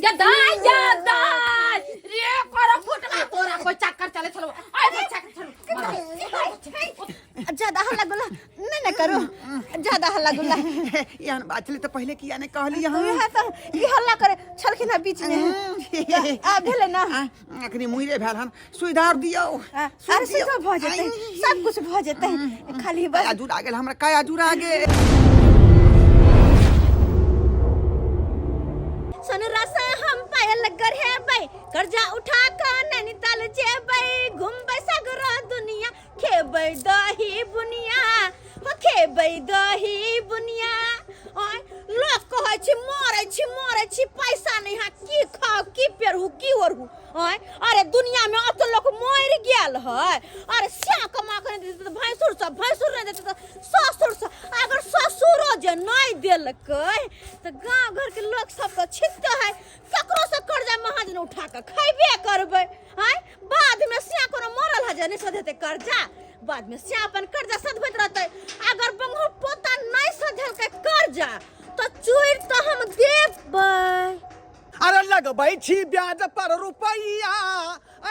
गे दाइ गे दाइ रे कर फुटवा तोरा कोई चक्कर चले छलो आइ कोई चक्कर चलो ज्यादा हल्ला गुल्ला नहीं ना करो ज्यादा हल्ला गुल्ला एहन बात छलै तऽ पहिले किया नहि कहली अहाँ इएह तऽ ई हल्ला करे छलखिन हँ बीच में आ भेलै ना अखनी मुइरे भेल हन सुधार दियौ अरे से सब भऽ जेतै सब कुछ भऽ जेतै खाली बस काया जुड़ा गेल हमरा काया जुड़ा गेल सोनरा से हम पायल गढ़ेबै कर्जा उठा कऽ नैनीताल जेबै घुमबै सगरो दुनिया खेबै दही बुनिया हो खेबै दही बुनिया आँय लोक कहै छी मरै छी मरै छी पैसा नहि है की खाउ की पेरहू की ओढ़ू आँय अरे दुनिया में अत लोक मरि गेल है अरे श्या कमा के नहि देतै तऽ भैंसुर सब भैंसुर नहि देतै तऽ ससुर सब अगर ससुरो जे नहि देलकै तऽ गाँव घरके लोक सब तऽ छिटते है ककरो से कर्जा महाजन उठा कऽ खैबे करबै आँय बाद में श्या कोनो मरल है जे नहि सधेतै कर्जा बाद में श्या अपन कर्जा सधबैत रहतै अगर बंगो पोता नहि सधेलकै कर्जा तऽ चोरि तऽ हम देबै अरे लगबै छी ब्याज पर रुपैया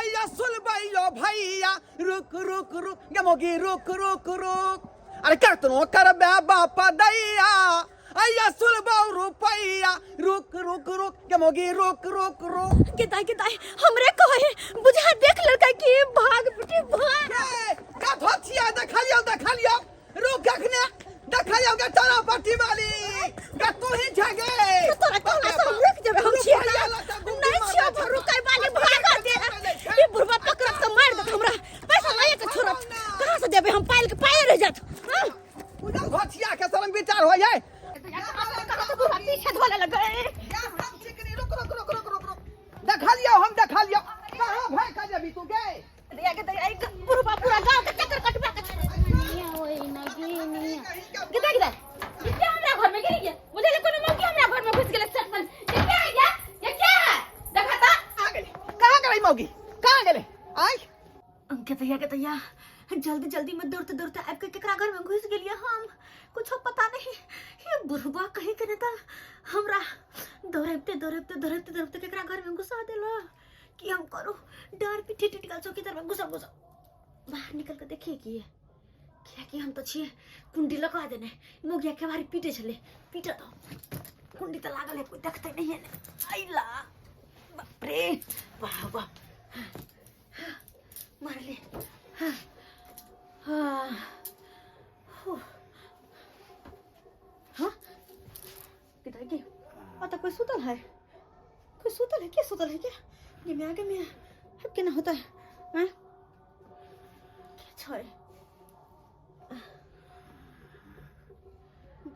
अइया सुलबैयो भैया रुक रुक रुक गे मोगी रुक रुक रुक अरे कतनो करबे बाप दैया अइया सुलबौ रुपैया रुक रुक रुक गे मोगी रुक रुक रुक के दाई के दाई हमरे कहे बुझा देख लड़का की भाग बेटी भाग ए, का धोतिया देखलियौ देखलियौ रुक अखने देखलियौ गे तारा पट्टी वाली गे तू ही झगे तोरा कहला से हम रुक जेबे हम छियै नहीं छियै हम रुकै वाली भाग दे ई बुढ़वा पकड़त त मार देत हमरा पैसा लए के छोड़त कहां से देबे हम पाइल के पाए रह जात हां उधर घोचिया के शरम विचार हो जाए कहां से बुढ़वा पीछे धोले लगे रुक रुक रुक रुक रुक रुक देखा लियो हम देखा लियो कहां भाग के जेबी तू गे दिया के दया एक बुढ़वा पूरा गांव के चक्कर कटवा के छोड़ गिदा गिदा ये क्या हमरा घर में गिरी गया मुझे ले कोनो मौकी हमरा घर में घुस गेलै सटमन ये क्या है या ये क्या है देखा ता आ गेले कहां गेलै मौगी कहां गेलै आय अंके तैया के तैया जल्दी जल्दी में दौड़ते दौड़ते आबि के केकरा घर में घुस गेलियै हम कुछो पता नहीं ये बुढ़वा कहीं के नहीं हमरा दौड़ते दौड़ते दौड़ते दौड़ते केकरा घर में घुसा देला कि हम करू डर पीठे टूट गेल चौकीदार में घुसा घुसा बाहर निकल के देखिए कि किया कि हम तो छियै कुंडी लगा देने मोगिया के बारी पीटे छले पीट तो कुंडी तो लागल है कोई देखते नहीं है अइला बाप रे वाह वाह मारले हाँ हाँ हाँ किधर के और कोई सुतल है कोई सुतल है क्या सुतल है क्या ये मैं आगे मैं अब केना होता है हैं के छै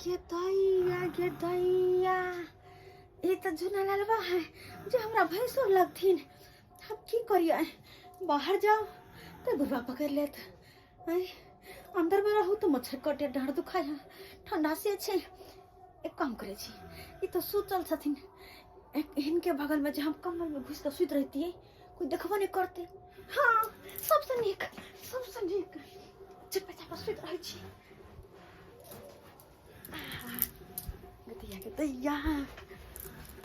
गे दैया गे दैया ई तऽ झुना लालबा है जे हमरा भैंसुर लगथिन अब की करियै बाहर जाओ तऽ बुढ़वा पकड़ लेत आँय अंदर में रहू तऽ मच्छर कटे डाँड़ दुखाय है ठंडा से छै एक काम करै छी ई तऽ सुतल छथिन हिनके बगलमे जे हम कम्बलमे घुसि कऽ सुति रहितियै कोइ देखबो नहि करतै हँ सबसँ नीक सबसँ नीक चुपे चापा सुति रहै छी दैया के दैया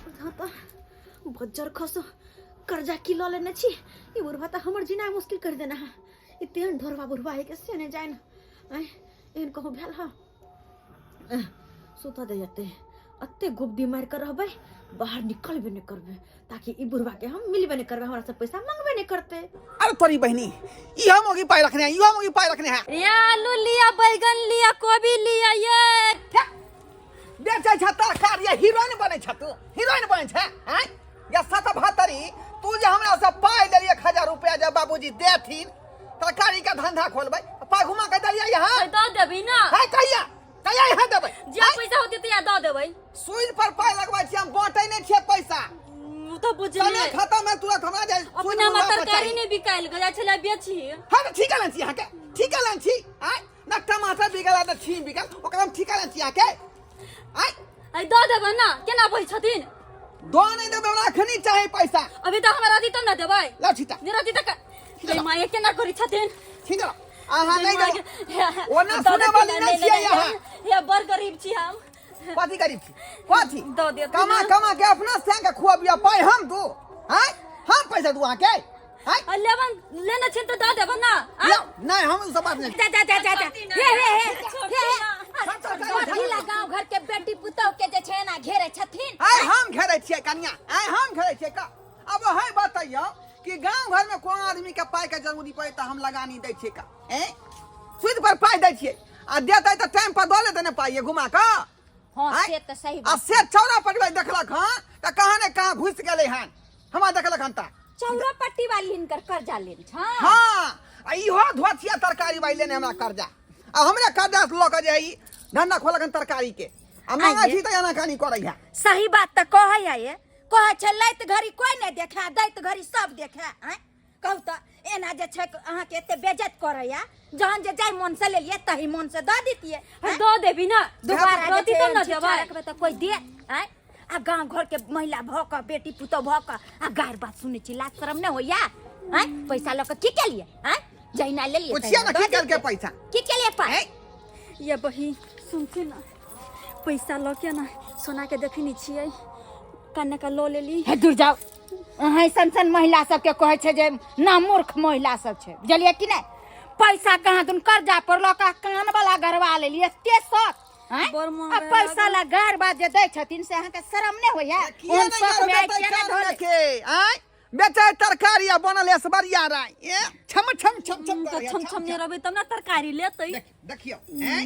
बुझा तऽ बज्जर खसो कर्जा की लऽ लेने छी ई बुढ़बा तऽ हमर जीनाइ मुश्किल कर देने है ई तेहन ढोरबा बुढ़बा है के से नहि जानि आँय एहन कहूँ भेल हँ सुतऽ दे जते अते गुब्दी मारि कऽ रहबै बाहर निकलबे नहि करबै ताकि ई बुढ़वा के हम मिलबे नहि करबै हमरा से पैसा मंगबे नहि करतै अरे तोरी बहनी इहो मोगी पाई रखने है इहो मोगी पाई रखने है रे आलू लिया बैगन लिया कोबी लिया ये बेचै छ तरकारी या हीरोइन बनै छ तू हीरोइन बनै छ हैं या सत भतरी तू जे हमरा से पाई देली 1000 रुपया जे बाबूजी देथिन तरकारी का धंधा खोलबै पाई घुमा के देलियै यहाँ दऽ देबी ना है कहिया कहिया यहाँ देबै जे पैसा होते तैया दऽ देबै सुइल पर पाई लगबै छी हम बांटै नहि छियै पैसा उ तऽ बुझलियै समय खत्म है तुरंत हमरा जे सुइल अपना मुँह पर तरकारी चाही। नहि बिकायल जाइ छलै बेची हाँ तऽ ठीक छी अहाँके ठीक छी आय न टमाटर बिकल आ न छीम बिकल ओकरा हम ठीका लै छी अहाँके आय अइ दऽ देबै ना केना बहै छथिन दऽ नहि देबै हमरा अखनी चाही पैसा अभी तऽ हमरा रहती तब ना देबै लाउ ठीका नहि रहती तऽ गे माय केना करै छथिन ठीक अहाँ नहि देबै हे, ओना दऽ सुनै वाली देथिन, नहि छियै अहाँ। हे बड़ गरीब छी हम कथी गरीब छी कथी दऽ देथिन। कमा कमा के अपना संग के खुअबिया पाइ हम दू आँय हम पैसा दू अहाँके आँय आ लेबन लेने छियनि तऽ दऽ देबन ना आ? लिअ, नहि हम ओ सब बात नहि जा जा जा जा जा हे हे हे हे हे हम तरकारी उठा कथी ला गाँव घर के बेटी पुतोह के जे छै ना घेरे छथिन आइ हम घेरै छियै कनिया आइ हम घेरै छियै का अब है बतैयौ कि गांव घर में कोन आदमी के पाई के जरूरी पड़े तऽ हम लगानी दै छियै का ए सूद पर पाई दै छियै आ देतै तऽ टाइम पर दऽ लेतै ने पाई घुमा कऽ हाँ आँय? से तऽ सही आ बात से चौरा पटबै देखलक हँ तऽ कहाँ ने कहाँ घुसि गेलै हन हमरा देखलक हन तऽ चौरा पट्टी वाली हिनकर कर्जा लेन छा हाँ आ इहो धोथिया तरकारी वाली लेने हमरा कर्जा आ हमरे कर्जा से लऽ कऽ जे है ई धंधा खोलक हन तरकारी के आ मांगै छी तऽ एना कानी करै है सही बात तऽ कहै है ये कहै छै लैत घड़ी कोई नहि देखै दैत घड़ी सब देखै आँय कहू तऽ एना जे छै अहाँके एते बेज्जत करैया जहन जे जाय मन से लेलियै तही मन से दऽ दितियै हाँ, दऽ देबी ना दोबारा जे रहती छै तब ना छिछा देबै रखबै तऽ कोई दे आँय आ गाँव घर के महिला भऽ कऽ बेटी पुतोह भऽ कऽ आ गारि बात सुनै छी लाज शरम नहि होइया आँय पैसा लऽ कऽ की केलियै आँय जहिना लेलियै पुछिए तहिना ने की दऽ केलकै दितियै। पैसा की केलियै पाइ आँय ये बहिन सुनथिन ना पैसा लऽ के ना सोना के देखी नहीं छियै कन्ने का लऽ लेली हे दूर जाओ अहाँ सन सन महिला सबके कहै छै जे ना मूर्ख महिला सब छै बुझलियै कि नहि पैसा कहाँ दुन कर्जा पर लऽ कऽ कान वाला गरवा लेलियै ते शौक आँय? बड़ महंगा आ पैसा ला गार बात जे दै छथिन से अहाँके शरम नहि होइया किया ओहन नहि शौक मे आइ बेचै किया नहि कान धऽ के आँय बेचै तरकारी आ बनल ऐश्वर्या राय ए छम छम छम छम तऽ करैया, छम छम नहि रहबै तब ने तरकारी लेतै देखियौ आँय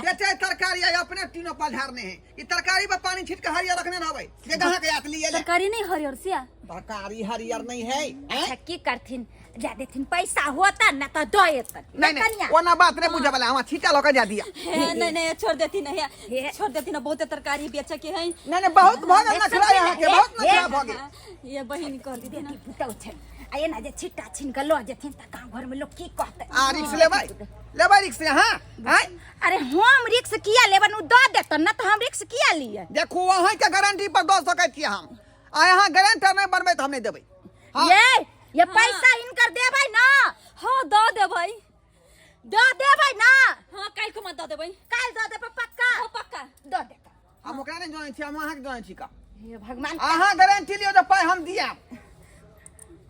बेचै तरकारी आ अपने तीनों पधारने है ई तरकारी पर पानी छीट के हरियर रखने रहबै जे कहाँ के आत लिए ले तरकारी नहीं हरियर से तरकारी हरियर नहीं है आँय? अच्छा की करथिन जा देथिन पैसा होता ना तो दऽ एतन नहीं नहीं कनिया ओना बात नहीं बुझे वाला हमरा छीटा लऽ के जा दिया हे नहीं नहीं छोड़ देती नहीं हे। छोड़ देती ना बहुते तरकारी बेचे के है नहीं नहीं बहुत भऽ गेल हे, नखरा सब यहाँ के हे, बहुत हे। नखरा भऽ गेल ये बहिन कर देती ना बेटी पुतहु छै आ एना जे छिट्टा छीन कऽ लऽ जेथिन तऽ गाँव घरमे लोक की कहतै आ रिक्स लेबै लेबै रिक्स यहाँ आँय अरे हम रिक्स किया लेबन उ दऽ देतन ना तऽ हम रिक्स किया लिए देखू अहाँके गारंटी पर दऽ सकै छियै हम आ यहाँ गारंटर नहि बनबै तऽ हम नहि देबै हाँ। ये ये पैसा हिनकर देबै ना हाँ दऽ देबै दऽ देबै ना हाँ काल्हि खुमा दऽ देबै काल्हि दऽ देबै पक्का हाँ पक्का दऽ देतन हम ओकरा नहि जनै छी हम अहाँके जनै छी का हे भगवान अहाँ गारंटी लियौ जे पाइ हम दियाब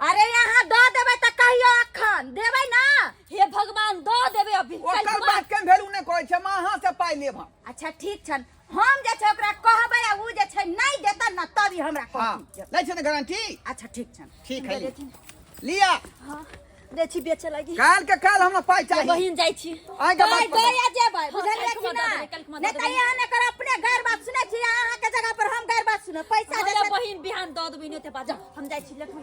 अरे यहाँ दऽ देबै तऽ कहियो अखन देबै ना हे भगवान दऽ देबै अभी काल्हि ओकर खुमा। बात के वैल्यू नहि कहै छै हम अहाँ से पाइ लेब हम अच्छा ठीक छन हम जे छै ओकरा कहबै आ उ जे छै नहि देतन ना तब ई हमरा हाँ कहथिन लै छै ने गारंटी अच्छा ठीक छन ठीक है लिया हाँ दै छी बेचे लागी काल्हि के काल्हि हमरा पाइ ये चाही बहिन जाइ छी अहाँके पाइ बात दया जेबै हाँ, बुझलियै काल्हि कि खुमा ना दऽ देबै, काल्हि खुमा नहि दऽ तऽ देबै। यहाँ ने कर अपने गैर बात सुनै छी अहाँके जगह पर हम गैर बात सुनब पैसा हाँ, जे ये छै बहिन बिहान दऽ देबै नहि ते बाजा हम जाइ छी लखन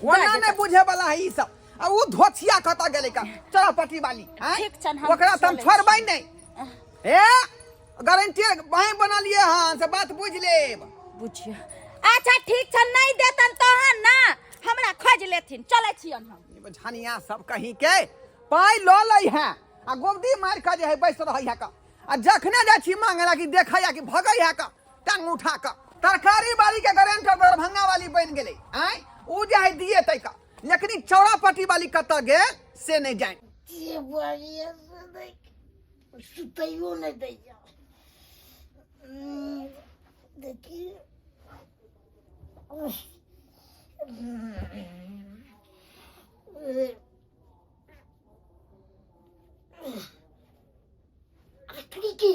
ओना नहि बुझे वाला है ई सब आ उ धोछिया कतऽ गेलै का चौरापट्टी वाली आँय? ठीक छन, हम ओकरा तऽ हम चलै छोड़बै नहि ए गारंटी वहीं बनलिए हन से बात बुझ लेब बुझियो अच्छा ठीक छन नहि देतन तहन ना हमरा खोज लेथिन चलै छियन हम झनिया सब कहीं के पाइ लऽ लै है आ गोबदी मारि कऽ जे है बैस रहै है का आ जखने जाइ छी मांगे ला कि देखै है कि भगै है का टांग उठा कऽ तरकारी वाली के गारंटर दरभंगा वाली बनि गेलै आँय उ जे है दिए तै का लेकिन चौरापट्टी वाली कतऽ गेल से नहि जानि जे बढ़िया से देख सुतैयो नहि दैया देखी की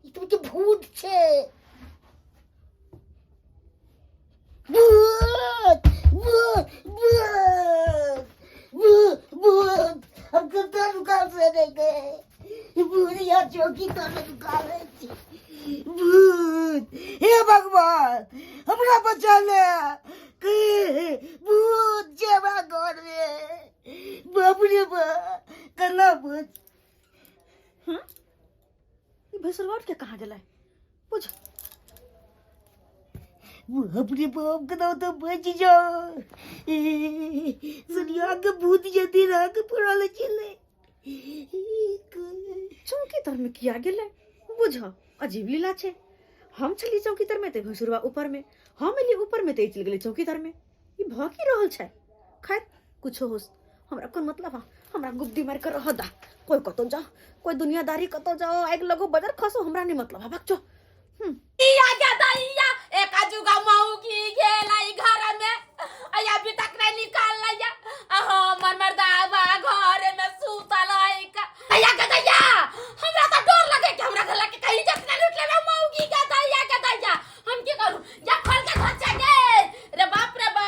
ई तऽ भूत छै भूत भूत भूत भूत भूत हम कतऽ दुकान से देखे भूत यहाँ चौकी तर दुकान अछि भूत हे भगवान हमरा बचा ले भूत छै हमरा घर में बाप रे बाप केना भूत ई भैंसुरवा उठ के कहाँ गेलै बुझ बाप रे बाप केना तो बच जाओ सुनिया के भूत यदि राग पड़ल छलै चौकी तर में किया गेलै बुझ अजीब लीला छै हम छली चौकी तर में तऽ भैंसुरवा ऊपर में हम एली ऊपर में तऽ ई चलि गेलै चौकी तर में ई भऽ की रहल छै खैर कुछो होस हमरा कोन मतलब है हमरा गुब्दी मारि के रह दा। कोई कतौ जाओ, कोई दुनियादारी कतौ जाओ, आगि लगो बजर खसो, हमरा नहीं मतलब है। भाग जो। इया गे दैया एक जुगा मौगी गेलै घर में, अया अभी तक नहीं निकाल लैया। आ हमर मर्दाबा घर में सुतल है का। अया गे दैया हमरा तो डर लगे कि हमरा घर के कहीं जत ना लूट लेबे मौगी गे दैया गे दैया। हम की करू या खोल के घर चे गे रे बाप रे बा।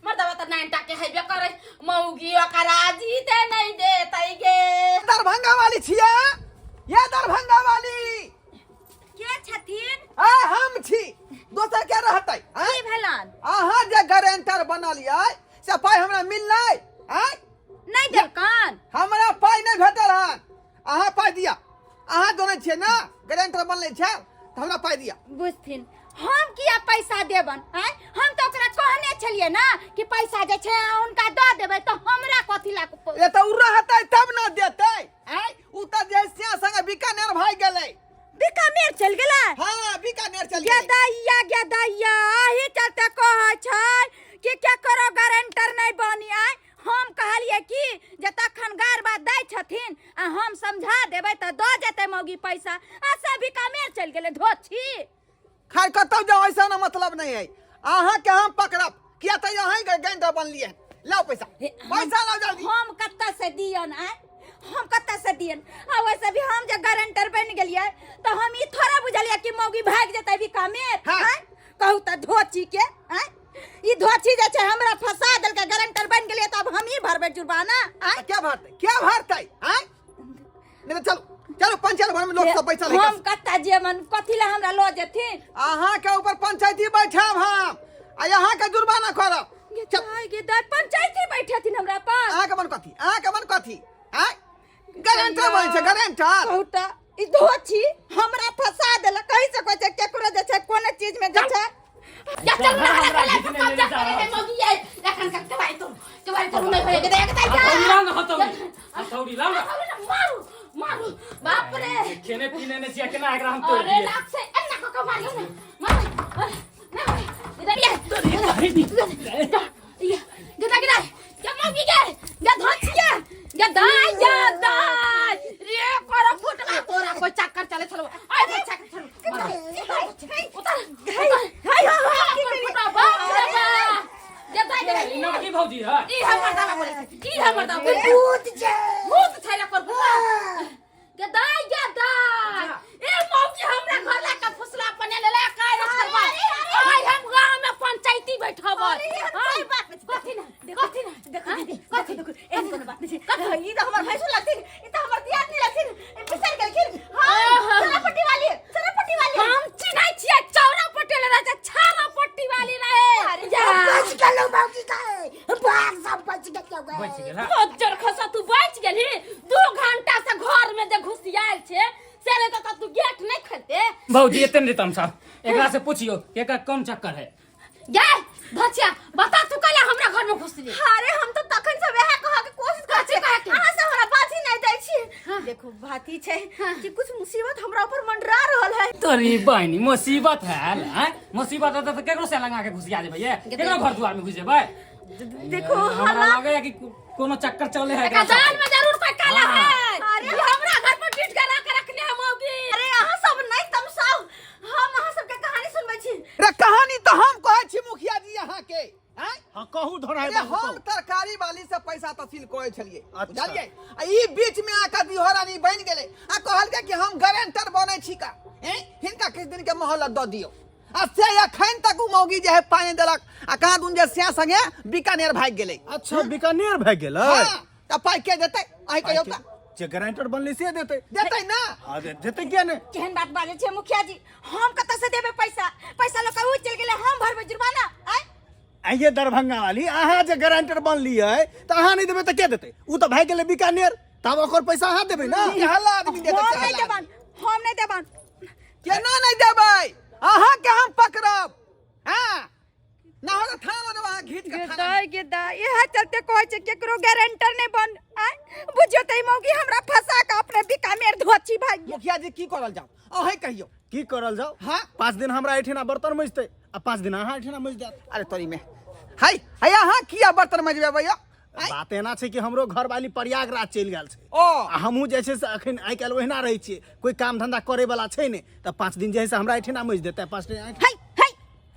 मर्दाबा त नाइन टाके हेबे करे, मौगी ओकरा जीते नहीं देतै गे। दरभंगा वाली छियै ये, दरभंगा वाली के छथिन? आ हम छी, दोसर के रहतै? आँय? की भेलन? अहाँ जे गारंटर बनल यै से पाइ हमरा मिललै? आँय? नहीं देलकन? हमरा पाइ नहि भेटल हन। अहाँ पाइ दिअ, अहाँ जनै छियै ने गारंटर बनले छै, तऽ हमरा पाइ दिअ। बुझथिन हम किया पैसा देबन? आँय, हम तऽ ओकरा कहने छलियै ने कि पैसा जे छै अहाँ हुनका दऽ देबै, तऽ हमरा कथी ला ए तऽ उ रहतै तब ने देतै। आँय, उ तऽ जे सिया संगे बीकानेर भागि गेलै। बीकानेर चलि गेलै? हाँ, बीकानेर चलि गेलै। गेदैया गेदैया अही चलते कहै छै कि केकरो गारंटर नहि बनी। आय हम कहलियै कि जे तखन गार बात दै छथिन आ हम समझा देबै तऽ दऽ जेतै मौगी पैसा, आ से बीकानेर चलि गेलै धोछी। खैर कतौ जाओ, ऐसा ना मतलब नहीं है। अहाँ के हम पकड़ब, किया तऽ अहीं गारंटर बनलियै। लाओ पैसा, पैसा लाओ जल्दी। हम कतऽ से दियन? आय हम कतऽ से दियन? आ वैसे भी हम जे गारंटर बनि गेलियै तऽ हम ई थोड़ा बुझलियै कि मौगी भागि जेतै बीकानेर। हाँ। आँय? कहू तऽ धोची के, आँय ई धोची जे छै हमरा फंसा देलकै। गारंटर बनि गेलियै तऽ आब हमही भरबै जुर्माना? आँय? क्या भरतै, क्या भरतै? आँय, नहीं तो चलो चलो पंचायत भवन में लोग सब बैठल है। हम कतऽ जेबन? कथी लए हमरा लऽ जेथिन? अहाँ के ऊपर पंचायती बैठाब हम आ यहाँ के जुर्माना करब। गे दाइ, गे दाइ, पंचायती बैठेथिन हमरा पास? अहाँ के मन कथी, अहाँ के मन कथी? आँय, गारंटर बनै छै गारंटर। कहू तऽ ई धोची हमरा फंसा देलक। कहि सकै छै केकरो जे छै कोनो चीज में जे छै या चल ना हमरा गला पर कब्जा करे है मौगी। ये एखन का केवाई तो केवाई तो नहीं होए गे देख दाइ। हथौड़ी लाउ ने, हथौड़ी, हथौड़ी लाउ ने। मारू मारू, बाप रे। खेने पीने ने छियै, केना एकरा हम तोड़ि अरे दियै? लात से एना कऽ के मारियौ ने, मारू। अरे नहीं, इधर ये ये गिदा गिदा ये मौगी गे, ये धोचिया ये दाई ये दाई रे कर फुटवा तोरा कोई चक्कर चले छलो। आइ कोई चक्कर चलो, उतर उतर। हाय हाय की फुटवा, बाप रे बाप। ये दाई गे। ई नाम की भौजी है? ई हमर दादा बोले छै, ई हमर दादा बोले छै। भूत छै, भूत छै रे कर फुटवा। गे दाई गे दाई, ए मौगी हमरा घर ला के फुसला पने लेला काय रखल बा। आइ हम गांव में पंचायती बैठब। कोई बात नहीं। कथी ना, कथी ना? देखो दीदी, देखो देखो, एहन कोनो बात नहीं छै। ई तऽ हमर भैंसुर लगथिन, ई तऽ हमर दियादनी लगथिन, ई बिसरि गेलखिन। हाँ, चरापट्टी वाली, चरापट्टी वाली। हम चिन्है छियै, चौरा पटेल रहे छै, छारा पट्टी वाली रहे। या। बच गेलौ मौगी के भाग, सब बच गेलौ। बचि गेल, हाँ। बज्जर खसा, तू बचि गेलही। 2 घंटा से घर में जे घुसियाल छै से रे, तऽ तू गेट नहीं खोलते? भौजी एते नहीं तमसा, एकरा से पूछियो कि एकर कोन चक्कर है। गे धचिया, बता तू कल हमरा घर में घुसली? अरे हम तो तखन से वएह कहऽ के कोशिश करै कथी कहऽ के? अहाँ से हमरा बात ही नहीं दै छी। देखो बात ई छै कि कुछ मुसीबत हमरा ऊपर मंडरा रहल है। तोरी बहनी मुसीबत है हैं? मुसीबत है तो केकरो से लगा के घुसिया जेबै ये, केकरो घर द्वार में घुस जेबै? देखो हमरा लगे है कि कोनो चक्कर चले है एकर एकरा जान साथे। में जरूर कोई काला हाँ। है। अरे हमरा घर पर पीट के ला के रखने है मौगी। अरे अहाँ सब नहीं तमसाउ, हम अहाँ सबके कहानी सुनबै छी। रे कहानी तऽ हम कहै छी मुखिया जी अहाँ के। आँय? हाँ कहू धोराय अरे बाबू, हम कहू। तरकारी वाली से पैसा तसील करै छलियै। अच्छा। बुझलियै? आ ई बीच में आके दिहोरानी बनि गेलै आ कहलकै कि हम गारंटर बनै छी का, हैं? हिनका किछु दिन के मोहलत दऽ दियौ। आ से अखन तक उ मौगी जे है पानि देलक आ कहाँ दुन जे सिया संगे बीकानेर भागि गेलै। अच्छा, बीकानेर भागि गेलै? हाँ, तऽ पाइ के देतै अहीं कहियौ तऽ? जे गारंटर बनलै से देतै। देतै ना? हाँ, देतै किया नहि? केहन बात बाजै छियै मुखिया जी, हम कतऽ से देबै पैसा? पैसा लऽ कऽ उ चलि गेलै, हम भरबै जुर्माना? आँय? आइये दरभंगा वाली, अहाँ जे गारंटर बनलियै तऽ अहाँ नहि देबै तऽ के देतै? उ तऽ भागि गेलै बीकानेर, तब ओकर पैसा अहाँ देबै ना? चहला आदमी देतै, हम नहि चहला देबन, आदमी। हम नहि देबन। केना नहि देबै? अहाँ के हम पकड़ब। हाँ, ना हो तऽ थाना देबै अहाँ घीच के थाना। दाई गे दाई, इएह चलते कहै छै केकरो गारंटर नहि बन। आँय बुझियौ तऽ ई मौगी हमरा फंसा कऽ अपने बीकानेर धोची भागि गेल। मुखिया जी की करल जाओ अहीं कहियौ। की करल जाओ? हाँ। 5 दिन हमरा एहिठिना बर्तन मजतै आ 5 दिन अहाँ एहिठिना मजि जायत। अरे तोरी में हाय हाय, अहाँ किया बर्तन मजबेबै यौ? आँय? बात एना छै कि हमरो घरवाली प्रयागराज चलि गेल छै। ओ। आ हमहूँ जे छै से अखन आइ काल्हि ओहिना रहै छियै, कोइ काम धंधा करे वाला छै नहि, तऽ 5 दिन जे है से हमरा एहिठिना मजि देतै, 5 दिन एहिठिना। है है,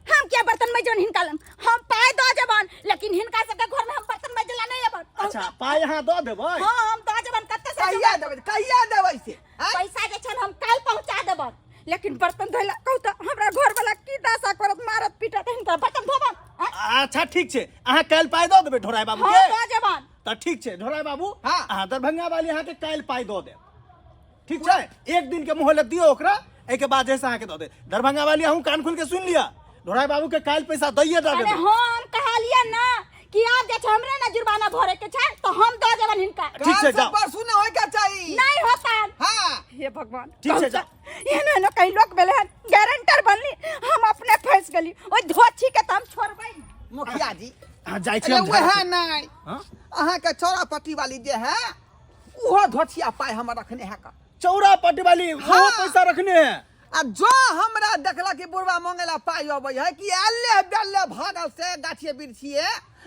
हम क्या बर्तन मजन हिनका लंग? हम पाय दऽ जेबन, लेकिन हिनका सबके घर में हम बर्तन मजला नहीं अबन। अच्छा, पाय अहाँ दऽ देबै? हाँ, हम दऽ जेबन। कते से कहिया देबै, कहिया देबै से? आँय? पैसा जे छन हम काल्हि पहुंचा देबन, लेकिन बर्तन धोइला कहू तऽ हमरा घर वाला की दशा करत, मारत पीटत। हिनका बर्तन धोबन? आँय? अच्छा ठीक छै, अहाँ काल्हि पाय दऽ देबै ढोराय बाबू हाँ के? दऽ जेबन। तऽ ठीक छै ढोराय बाबू। हाँ। अहाँ दरभंगा वाली अहाँके काल्हि पाय दऽ देब, ठीक छै? एक दिन के मोहलत दियौ ओकरा, एहिके बाद जे से अहाँके दऽ देब। दरभंगा वाली, अहूँ कान खोल के सुनि लिअ, ढोराय बाबू के काल्हि पैसा दैये दऽ अरे देबै। हम कहलियै ना कि आब जे छै हमरे ना जुर्माना भरे के छै, तऽ हम दऽ देबन हिनका। ठीक छै, काल से जाउ। परसू नहि होय के चाही। नहीं होता। हाँ। हे भगवान। ठीक छै, कहू जाउ। तऽ, एहनो एहनो कहीं लोक भेलै हन, गारंटर बनली, हम अपने फंसि गेली। ओहि धोछी के तऽ हम छोड़बै नहि। मुखिया जी। अहाँ जाइ छी, अरे हम वएह झाड़ू। नहि। हाँ? अहाँके चौरा पट्टी वाली जे है, उहो धोछिया पाइ हमर रखने है का। चौरा पट्टी वाली ओहो हाँ। पैसा रखने है। आ जो हमरा देखला कि बुढ़वा मंगेला पाइ अबै है कि अल्ले बेल्ले भागल से गाछिए बिरछिए,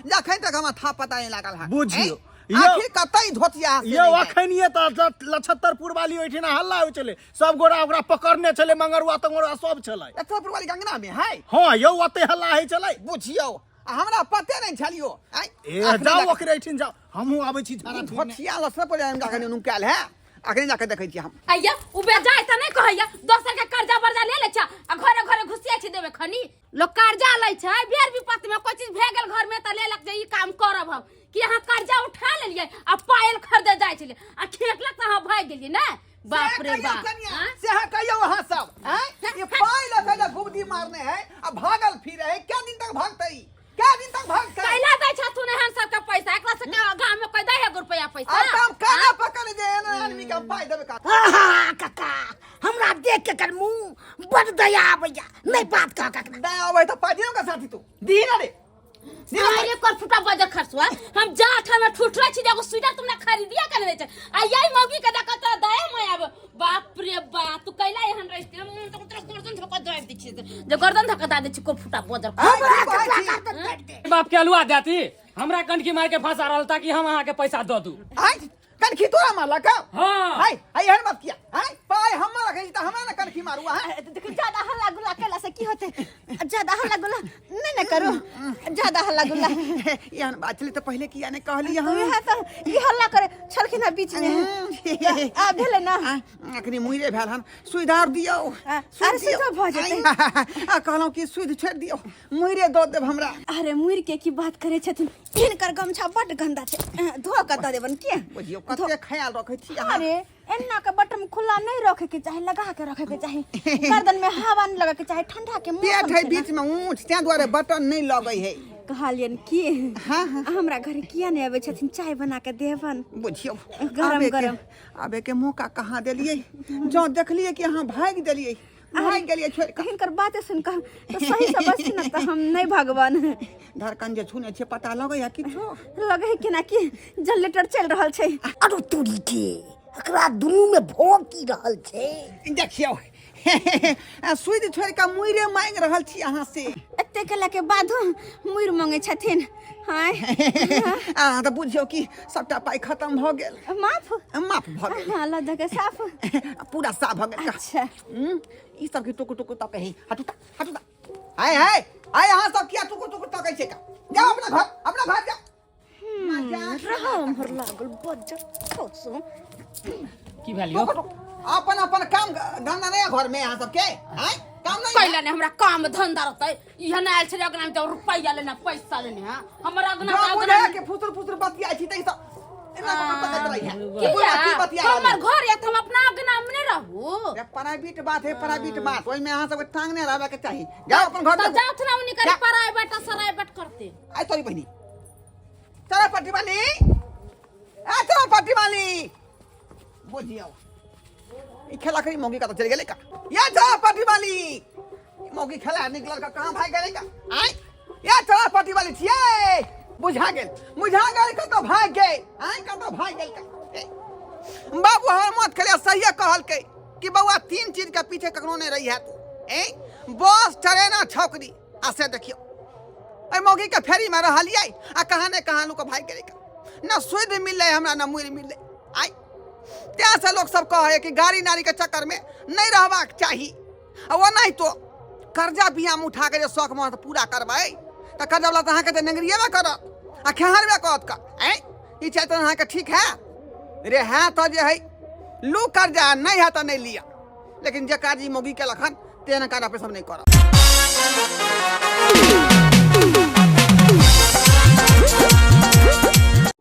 जखन तक हमरा था पता नहीं लागल है। बुझियौ। ऐं? आखिर कतई धोतिया से यौ नहीं है? अखन ये तऽ लछत्तरपुर वाली ओहिठिना हल्ला होइ छलै, सब गोरा ओकरा पकड़ने छलै, मंगरुआ तंगरुआ सब छलै। लछत्तरपुर वाली गंगना में है। हाँ यौ, ओते हल्ला होइ छलै। बुझियौ, आ हमरा पते नहीं छलियो। ऐं? ए अखने जाउ जाके- ओकरे एहिठिन जाउ, हमहूँ आबै छी झाड़ा फिरने। धोतिया लछत्तरपुर जाके नुकायल है, अखने जाके देखै छी हम। आइया उ बेजाय तऽ नहि कहैया, दोसर के कर्जा वर्जा ले लै छै आ घरे घरे घुसिया छै देबे खनी। लोक कर्जा लै छै बेर विपत्ति में, कोई चीज भए गेल घर में तऽ लेलक जे ई काम करब हम, कि अहाँ कर्जा उठा लेलियै आ पायल खरीदे जाइ छलियै आ खेकलक तऽ अहाँ भागि गेलियै ने। बाप रे से कहियौ बाप। कनिया, हाँ? से अहाँ कहियौ अहाँ सब, हैं? ये पाइ लऽ के जे गुबदी मारने है आ भागल फिरे है, क्या दिन तक भागतै, क्या दिन तक भागतै? कैला दै छथुन एहन सबके पैसा? एकरा से गाँव में कोई दै है रुपया पैसा? आ तऽ हम केना पकड़ जे एहन आदमी के हम पाइ देबै का? आहा काका, हमरा देख के कर मुंह बड़ दया आबैया। नहीं बात कह काका। दया आबै तऽ पाइ दियौ का साथी, तू दीही ना रे। अरे कर फुटा बजर खरसुआ, हम जा में ठुठरा छी, एगो स्वेटर तुमने खरीदिया कर ले छै आ यही मौगी के देखत त दया माया आबे। बाप रे बाप, तू कैला एहन रहिते? हम तो तोरा गर्दन धोका दे दै छी, जे गर्दन धोका दे दै छी को फुटा बजर। हमरा कहै के छी। गर्दन काटि दे। बाप के अलुआ देती, हमरा कंटकी मार के फंसा रहल ताकि हम अहाँ के पैसा दऽ दू। आँय, कनखी तोरा मारलक? हाँ। हाय हाय, एहन बात किया? हाय, पाइ हमर रखै छी तऽ हमरा ने कनखी मारू अहाँ। देखियौ, ज्यादा हल्ला गुल्ला केला से की होतै? ज्यादा हल्ला गुल्ला नहि ने करू, ज्यादा हल्ला गुल्ला। एहन बात छलै तऽ पहिले किया नहि कहली अहाँ? इएह तऽ ई हल्ला करे छलखिन हँ बीच मे। आब भेलै ना? अखनी मुइरे भेल हन, सुधार दियौ। आ, अरे सुइधो भऽ जेतै। आ कहलहुँ कि सुध छोड़ि दियौ, मुइरे दऽ देब हमरा। अरे मुइर के की बात करे छथिन, हिनकर गमछा बड गंदा छै, धो के दऽ देबन के। बुझियौ कते ख्याल रखै छी अहाँ। अरे एना के बटन खुला नहीं रखे के चाही, लगा के रखे के चाही, गर्दन में हवा नहीं लगे के चाही, ठंडा के मौसम पेट है छै ना। बीच में ऊंच, तें दुआरे बटन नहीं लगै है। कहलियन की हाँ, हाँ। हमरा घर किया नहीं आबै छथिन? चाय बना के देबन। बुझियौ गरम आबे के- गरम। आबे के मौका कहाँ देलियै? जँ देखलियै कि अहाँ भागि देलियै, भागि गेलियै छोड़ि कऽ। हिनकर बाते सुन कऽ तऽ सही समझ न तऽ हम नहीं भगवान। धड़कन जे सुनै छियै, पता लगै है किछो? लगे है केना कि जनरेटर चलि रहल छै। अरे तोरी के, एकरा दुनू में भऽ की रहल छै? देखियौ, सुधि छोड़ि कऽ मुइरे मांगि रहल छी अहाँ से। एते केला के बादो मुइर मंगे छथिन? हाय। अहाँ तऽ बुझियौ कि सबटा पाइ खतम भऽ गेल। माफ माफ भऽ गेल। हाँ, लऽ दऽ के साफ। पूरा साफ भऽ गेल। अच्छा। ई सब की टुकु टुकु तकै है? हटू ता, हटू ता। हाय हाय हाय, अहाँ सब किया टुकु टुकु तकै छै का? जाओ अपना घर, अपना घर जाओ। रहो उम्हर लागल बज्जर खोसो। की भेल यौ? टुकु टुकु। अपन अपन काम धंधा नहीं है घर में अहाँ सबके? आँय, काम नहीं है? कैला ने हमरा काम धंधा रहतै? इहे ने आयल छलै अगना में तऽ रुपैया लेने, पैसा लेने। हाँ, हमर अगना जँ तऽ बुझै अगना कि फुसुर फुसुर बतियाइ छी तै सब एना कऽ कऽ तकैत रहै है। किया? बुढ़ा की बतिया रहल हमर है? घर या तऽ हम अपना अगना में नहि रहू? ये प्राइवेट बात है, प्राइवेट बात, ओहिमे अहाँ सबके टांग नहि रहबाक चाही। जाओ अपन घर तऽ देखू। जाउथ ना उनी करे जा। प्राइवेट आ सराइवेट करते। आइ तोरी बहिनी, चलो पट्टी वाली, आ चलो पट्टी वाली। बुझियौ ई खेला करी मौगी का तो चल गेलै का। या चलो पट्टी वाली, ई मौगी खेला निकलल का, कहाँ भाग गेलै का? आय या चलो पट्टी वाली छियै। बुझा गेल, बुझा गेल, कतऽ भाग गेल? आय कतऽ भाग गेल का? ए, बाबू हमर मत खेलिया। सहिए कहलकै कि बौआ, तीन चीज के पीछे कखनो नहि रही है तू, ए बस, ट्रेन आ छौकरी। आ से देखियौ, एहि मौगी के फेरी में रहलियै आ कहाँ ने कहाँ लोक भागि गेलै का। न सुधि मिललै हमरा, न मुड़ि मिललै। आइ तैसँ लोक सब कहै कि गाड़ी नारीके चक्करमे नहि रहबाक चाही। आ ओनाहितो कर्जा बियाम उठा के जे शौक महत पूरा करबै तऽ कर्जा वाला तऽ अहाँके तऽ नेंगरिएबे करत आ खेहारबे करत का। आँय, ई चाहे तऽ अहाँके ठीक है रे है तऽ जे है लू कर्जा, नहीं है तऽ नहीं लिया, लेकिन जे काज ई मौगी केलक हन तेहन काज अपने सब नहि करब।